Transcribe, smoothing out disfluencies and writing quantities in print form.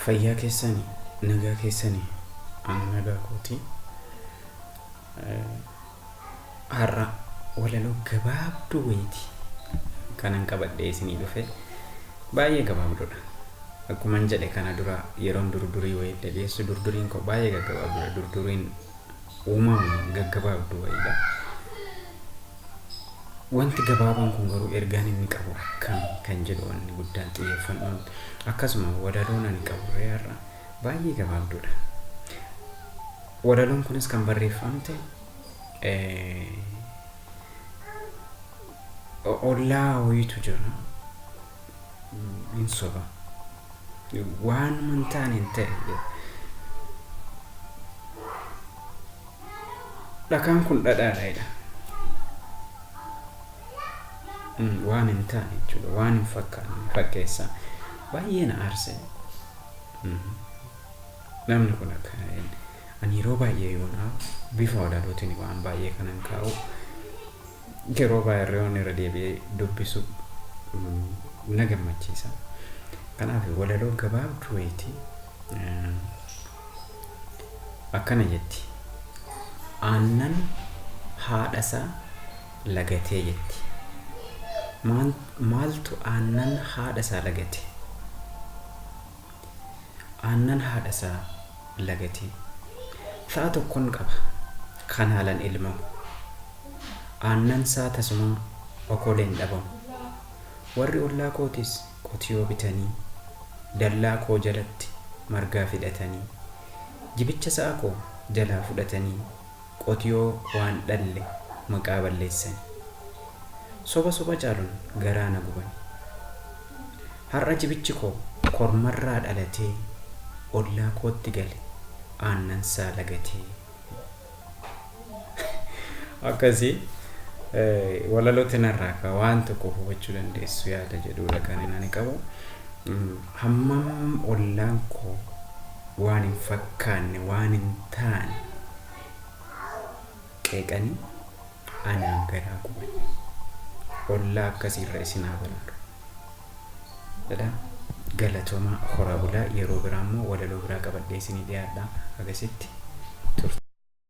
Fayyaa keessanii, nagaa keessanii, ani nagaa kooti. Har'a walaloo gabaabduu wayiiti kanan qabadhee isinii dhufe. Baay'ee gabaabduudha. Akkuman jedhe kana dura yeroon durdurii wayii dhageessu durduriin koo baay'ee gaggabaabduudha. Durduriin uumamu gaggabaabduu wayiidha. Wanti gabaabaan kun garuu ergaan inni qabu akkami kan jedhu wanni guddaan xiyyeeffannoon akkasuma walaloon ani qabu har'a baay'ee gabaabduudha. Walaloon kunis kan barreeffamte ollaa wayiitu jira. Hin soba. Waan hin taane hin ta'e. Dhakaan kun dhadhaadha jedha. Waan hin taane jechuudha. Waan hin fakkaanne fakkeessa. Baay'ee na aarse. Namni kun akka ani yeroo baay'ee yoon aaru bifa walalootiin waan baay'ee kanan kaa'u yeroo baay'ee yoon irra deebi'ee dubbisu na gammachiisa. Kanaaf walaloo gabaabduu wayiiti. Akkana jetti. Aannan haadhasaa lagatee jetti. Maaltu aannan haadhasaa lagate? Aannan haadhasaa lagatee. Sa'a tokkon qaba kan haalan elmamu. Aannan saa tasumaa okoleen dhabamu. Warri ollaa kootis qotiyoo bitanii dallaa koo jalatti margaa fidhatanii jibicha sa'a koo jalaa fudhatanii qotiyoo waan dhalle maqaa balleessani. Soba soba caalun garaa na gubani. Har'a jibichi koo kormarraa dhalatee ollaa kootti gale aannan saa lagatee. Akkasii walalootti narraa ka waan tokko hubachuu dandeessu yaada jedhudha kan inni ani qabu. Hammam ollaan koo waan hin fakkaanne waan hin taane qeeqanii anaan garaa guban. Ollaa akkasiirra isin haa baraaru. Jedha. Galatoomaa, horaa bulaa. Yeroo biraa immoo walaloo biraa qabadhee isinii dhiyaadha. Agasitti.